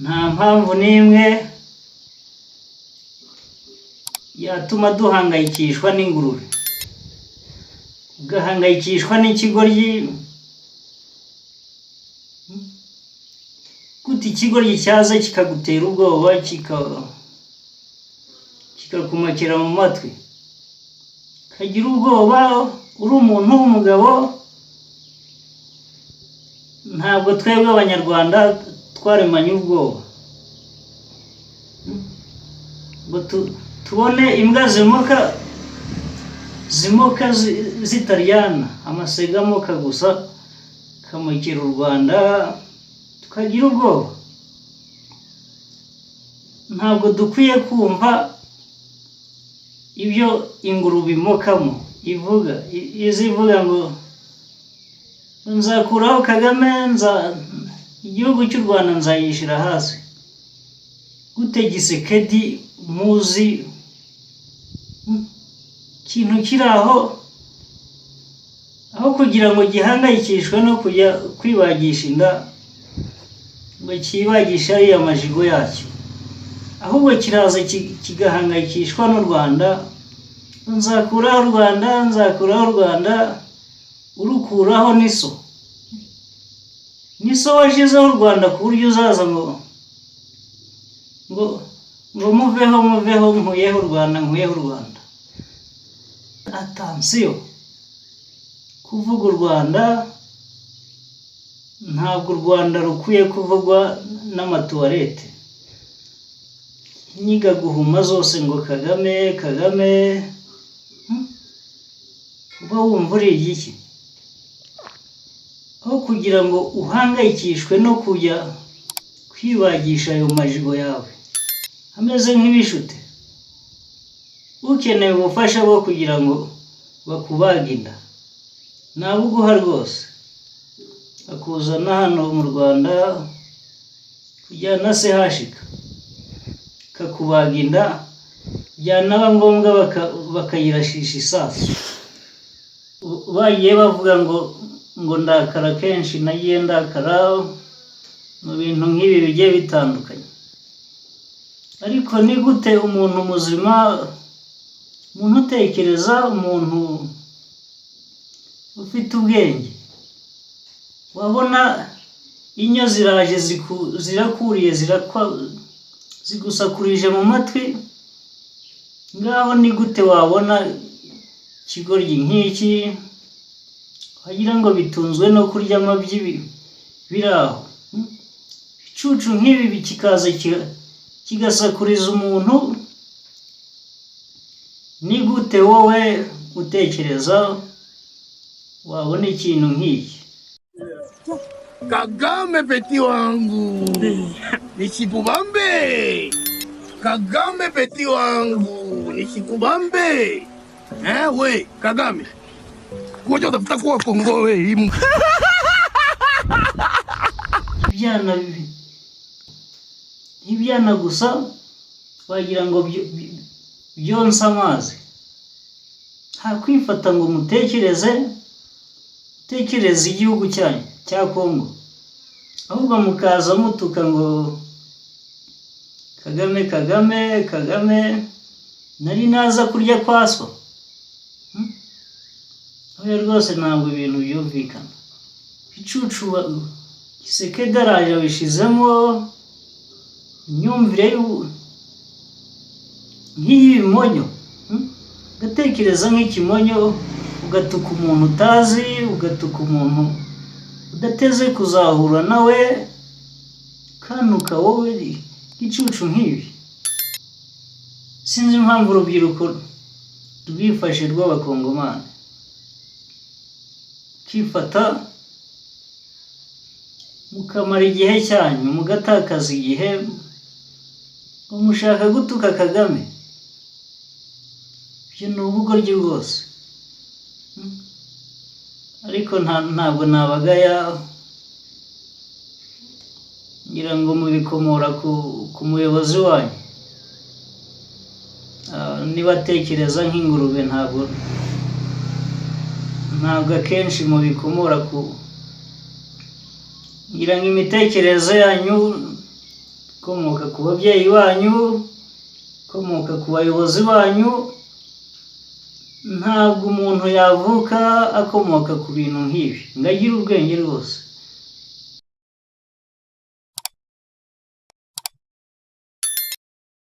Nta mpamvu n'imwe yatuma duhangayikishwa n'ingurube, ugahangayikishwa n'ikigoryi. Gute ikigoryi cyaza kikagutera ubwoba, kikakumakira mu matwi, ukagira ubwoba uri umuntu w'umugabo? Ntabwo twebwe Abanyarwanda twaremanye ubwoba ngo tubone imbwa zimoka zitaryana, amasega amoka gusa, kamukira u Rwanda tukagira ubwoba. Ntabwo dukwiye kumva ibyo ingurube imokamo ivuga, izivuga ngo nzakuraho Kagame, nza igihugu cy'u Rwanda nzayishyira hasi. Gute Tshisekedi muzi ikintu kiri aho, aho kugira ngo gihangayikishwe no kujya kwibagisha inda, ngo cyibagishe ariya majigo yacyo, ahubwo kiraza kigahangayikishwa n'u Rwanda, nzakuraho u Rwanda, nzakuraho u Rwanda. Urukuraho niso niso washyizeho u Rwanda, ku buryo uzaza ngo muveho, muveho, nkuyeho u Rwanda, nkuyeho u Rwanda? Attention, kuvuga u Rwanda, ntabwo u Rwanda rukwiye kuvugwa n'amatuwarete. Nyiga guhuma zose ngo Kagame, Kagame, Uba wumva uri igiki aho kugira ngo uhangayikishwe no kujya kwibagisha ayo majigo yawe ameze nk'ibishute? Ukeneye ubufasha bwo kugira ngo bakubage inda, nabuguha rwose, akuzana hano mu Rwanda kujyana sehashika kakubaga inda, byanaba ngombwa bakayirashisha isasu. Bagiye bavuga ngo ndakara kenshi, nagiye ndakara mu bintu nk'ibi bigiye bitandukanye, ariko ni gute umuntu muzima, umuntu utekereza, umuntu ufite ubwenge, wabona inyo ziraje zirakuriye, zigusakurije mu matwi ngaho? Ni gute wabona ikigoryi nk'iki, wagira ngo bitunzwe no kurya amabyi biri aho, Ibicucu nk'ibi kikaza kigasakuriza umuntu? Ni gute wowe utekereza wabona ikintu nk'iki? Kagame petit wangu, nishikubambe. Kagame petit wangu, nishikubambe. Eh, we Kagame. Kuja utafuta kuwa Kongo we. Ibyana bibi, ibyana gusa, wagira ngo byonsa amazi. Nta kwifata ngo mutekereze, mutekereze igihugu cyanyu cya Kongo, ahubwo mukaza mutuka ngo Kagame, Kagame, Kagame. Nari naza kurya kwa so? Oya rwose, ntabwo ibintu byumvikana. Icucu Tshisekedi araje abishizemo imyumvire nk'iy'ibimonyo, Ugatekereza nk'ikimonyo, ugatuka umuntu utazi, ugatuka umuntu udateze kuzahura nawe, kanuka wowe igicucu nk'ibi. Sinzi impamvu urubyiruko rwifashe rw'Abakongomani kifata, mukamara igihe cyanyu, mugatakaza igihe ngo mushaka gutuka Kagame. Ibyo ni ubugoryi rwose. Ariko ntabwo nabagaya, ngira ngo mubikomora ku muyobozi wanyu. Niba atekereza nk'ingurube, ntabwo akenshi mubikomora ku, ngira ngo imitekerereze yanyu. Ikomoka ku babyeyi banyu, ikomoka ku bayobozi banyu. Ntabwo umuntu yavuka akomoka ku bintu nk'ibi ngo agire ubwenge rwose.